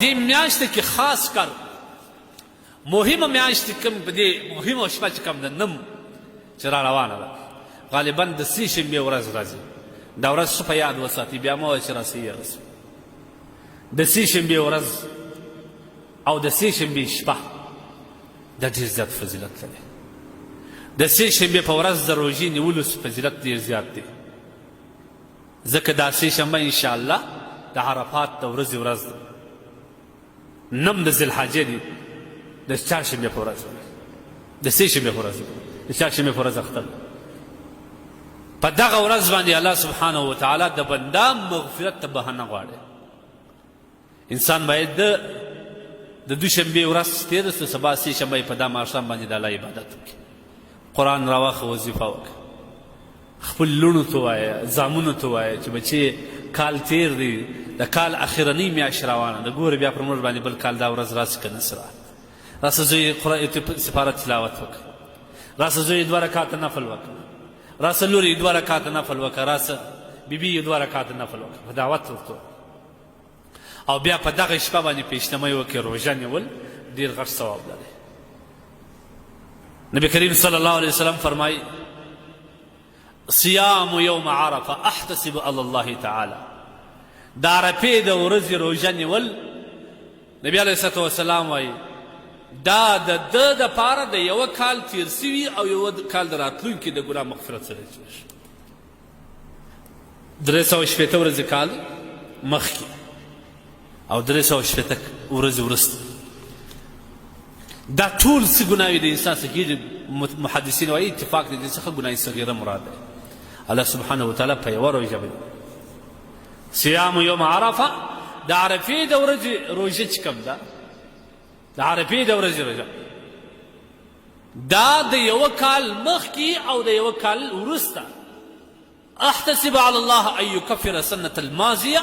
دې میاشت کې خاص کر مهمه میاشت کوم په دې مهمه شپه چې کوم ده نم چې را روانه ده، غالبا د سې شنبې ورځ راځي. دا ورځ ښه په یاد وساتي، بیا مه وایه چې راسې یې رسي. د سې شنبې ورځ او د سې شنبې شپه دا ډېر زیات فضیلت لري. د سې شنبې په ورځ د روژې نیولو فضیلت ډېر زیات دی، ځکه دا سې شنبه انشاءالله د عرفات د ورځې ورځ ده، نم د ذوالحجې دی، د چهارشنبې په ورځ، د سې شنبې په ورځ، د چهارشنبې په ورځ اختر. په دغه ورځ باندې الله سبحانه وتعالی د بنده مغفرت ته بهانه غواړي. انسان باید د دوشنبې ورځ تېره سو، سبا سې شنبه په دا ماښام باندې د الله عبادت وکړي، قرآن راواخه، وظیفه وکړه، خپل لوڼو ته وایه، زامنو ته وایه چې بچې کال تېر دی، د کال اخرنۍ میاشت روانه ده، ګوره بیا پر موږ باندې بل کال دا ورځ راسي که نه سره. راسه زوی قرآن سپاره تلاوت وکړه، راسه زوی دوه رکعته نفل وکړه، راسه لورې دوه رکعته نفل وکړه، راسه بیبي دوه رکعته نفل وکړه، په دعوت ورته. او بیا په دغه شپه باندې پیشنمۍ وکړي، روژه نیول ډیر غټ ثواب لري. نبی کریم صلی الله علیه وسلم فرمایي: صيام يوم عرفه احتسب على الله تعالی. د عرفې د ورځې روژه نیول، نبی علیه الصلاة والسلام وایي، دا د ده دپاره د یوه کال تېر سوي او یوه کال د راتلونکي د ګناه مغفرت سره کېږي. 360 ورځې کال مخکې او 360 ورځې وروسته، دا ټول څه ګناوې د انسان څخه کېږي. محدثین وایي اتفاق دی دې څخه ګناه صغیره مراد دی. الله سبحانه وتعالی په یوه روژه باندې صیام یوم عرفه، د عرفې د ورځې روژه چې کوم ده، د عرفې د ورځې روژه دا د یوه کال مخکې او د یوه کال وروسته، احتسب علی الله ان یکفر سنة الماضیه،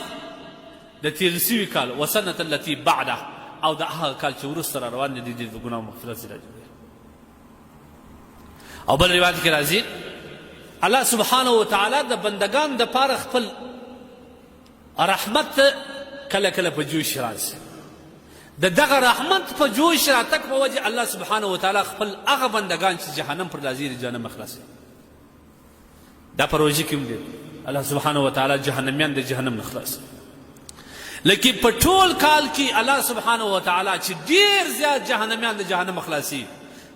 د تېر سوي کال، وسنة التي بعده، او د هغه کال چې وروسته را روان دی، د دې د ګناه مغفرت زیاته جوړوي. او بل روایت کې راځي الله سبحانه وتعالی د بندگان د پاره خپل رحمت کله کله په جوش راځي. د دغه رحمت په جوش راتګ په وجه الله سبحانه وتعالی خپل هغه بندگان چې جهنم پر راځي د جهنم خلاصوي. دا په روژه کې هم دی، الله سبحانه وتعالی جهنميان د جهنم نه خلاصوي. لیکن په ټول کال کې الله سبحانه وتعالی چې ډیر زیات جهنميان د جهنم خلاصي،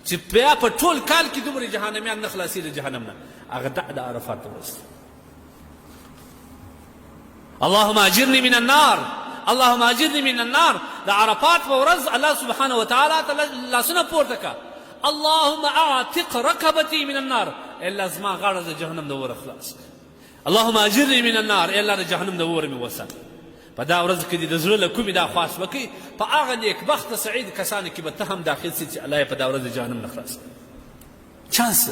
چې بیا په ټول کال کې دومره جهنميان نه خلاصي د جهنم نه، هغه د عرفات ورځ. اللهم اجرني من النار، اللهم اجرني من النار. د عرفات په ورځ الله سبحانه وتعالی ته لاسونه پورته کا، اللهم اعتق رقبتي من النار، الله زما غاړه د جهنم د اوره خلاص، اللهم اجرني من النار، الله د جهنم د اوره مې وساته. په دا ورځ کې د زړه له کومې دا خواست وکړي، په هغه نیکبخته سعید کسانو کې به ته هم داخل سي چې الله یې په دا ورځ د جهنم نه خلاص. چانس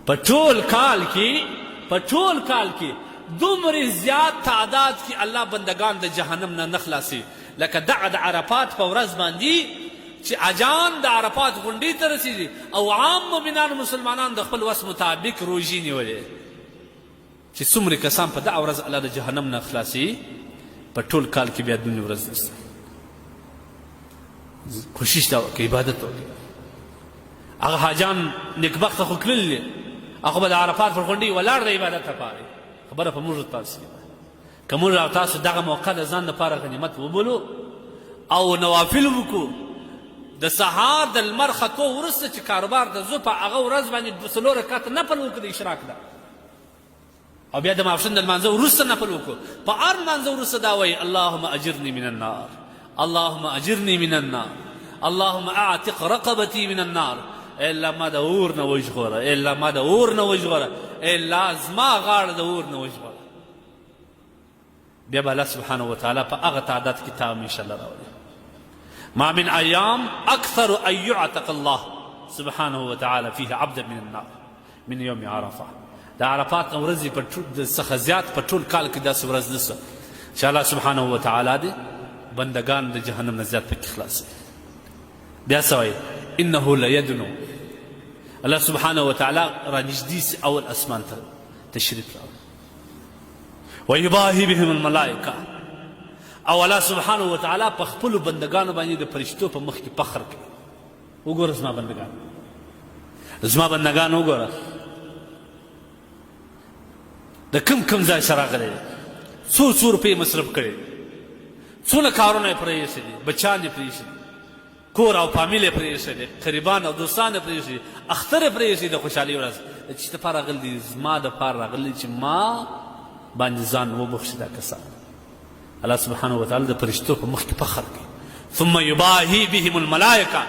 په ټول کال کې، په ټول کال کې دومره زیات تعداد کې الله بندگان د جهنم نه نه خلاصي لکه دغه د عرفات په ورځ باندې چې اجان د عرفات غونډې ته رسیږي او عام مؤمنان مسلمانان د خپل وس مطابق روژې نیولې، چې څومره کسان په دغه ورځ الله د جهنم نه خلاصي، په ټول کال کې بیا دونې ورځ نشته. کوشش دا وکړي، عبادت وکړي. هغه حاجان نیکبخته خو تللي دي، هغه به د عرفات پر غونډۍ ولاړ د عبادت لپاره. خبره په موږ تاسو کې ده، که موږ او تاسو دغه موقع د ځان لپاره غنیمت وبولو او نوافل وکړو، د سهار د لمر ختو وروسته چې کاروبار ته ځو، په هغه ورځ باندې 4 رکعته نفل وکړو د اشراق ده، او بیا د ماپښین د لمانځه وروسته نفل وکړو، په هر لمانځه وروسته دا وایي: اللهم اجرني من النار، اللهم اجرني من النار، اللهم اعتق رقبتي من النار، ای الله ما د اور نه وژغوره، ای الله ما د اور نه وژغوره، ای الله زما غاړه د اور نه وژغوره. بیا به الله سبحانه وتعالی په هغه تعداد کې تا هم انشاءالله راولي. ما من ایام اکثر ان يعتق الله سبحانه وتعالى فيه عبدا من النار من يوم عرفه. د عرفات ورځې په څخه زیات په ټول کال کې داسې ورځ نشته چې الله سبحانه وتعالی دې بندگان د جهنم نه زیات پکې خلاص. بیا څه وایي؟ انه لیدنو، الله سبحانه وتعالی رانږدې سي اول اسمان ته تشریف راوړي، ويباهي بهم الملائکه. او الله سبحانه وتعالی په خپلو بندګانو باندې د فرشتو په مخ کې فخر کوي. وګوره زما بندګان، زما بندګان وګوره د کم کم ځای سره راغلی دي، څو څو روپۍ مصرف کړي، څونه کارونه یې پرې ایښي دي، بچیان یې پرې ایښي دي، کور او فامیل یې پرې ایښی دی، قریبان او دوستان یې پرې ایښي دي، اختر یې پرې ایښی د خوشحالۍ ورځ د چی دپاره راغلي دي؟ زما دپاره راغلي چې ما باندې ځان وبخښي دا کسان. الله سبحانه وتعالی د فرشتو په مخ کې فخر کوي. ثم یباهی بهم الملائکه،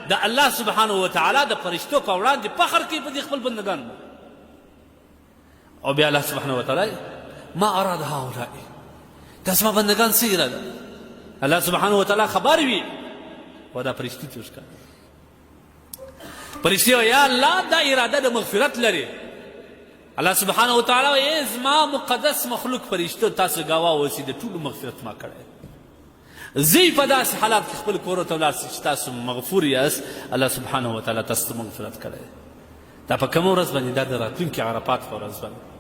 د الله سبحانه وتعالی د فرشتو په وړاندې فخر کوي په دې خپل بندګانو. او بیا الله سبحانه وتعالی ما اراد هؤلاء، دا زما بندگان څه اراده؟ الله سبحانه وتعالی خبر وي، خو دا فرشتي څه ښکاري؟ فرشتي یا الله دا اراده د مغفرت لري. الله سبحانه وتعالی وایي زما مقدس مخلوق فرشتو تاسو ګواه اوسئ، د ټولو مغفرت ما کړی. ځئ په داسې حالات کې خپل کور ته ولاړ سئ چې تاسو مغفور یاست، الله سبحانه وتعالی تاسو ته مغفرت کړی. دا په کومه ورځ باندې؟ دا د راتلونکي عرفات په ورځ باندې.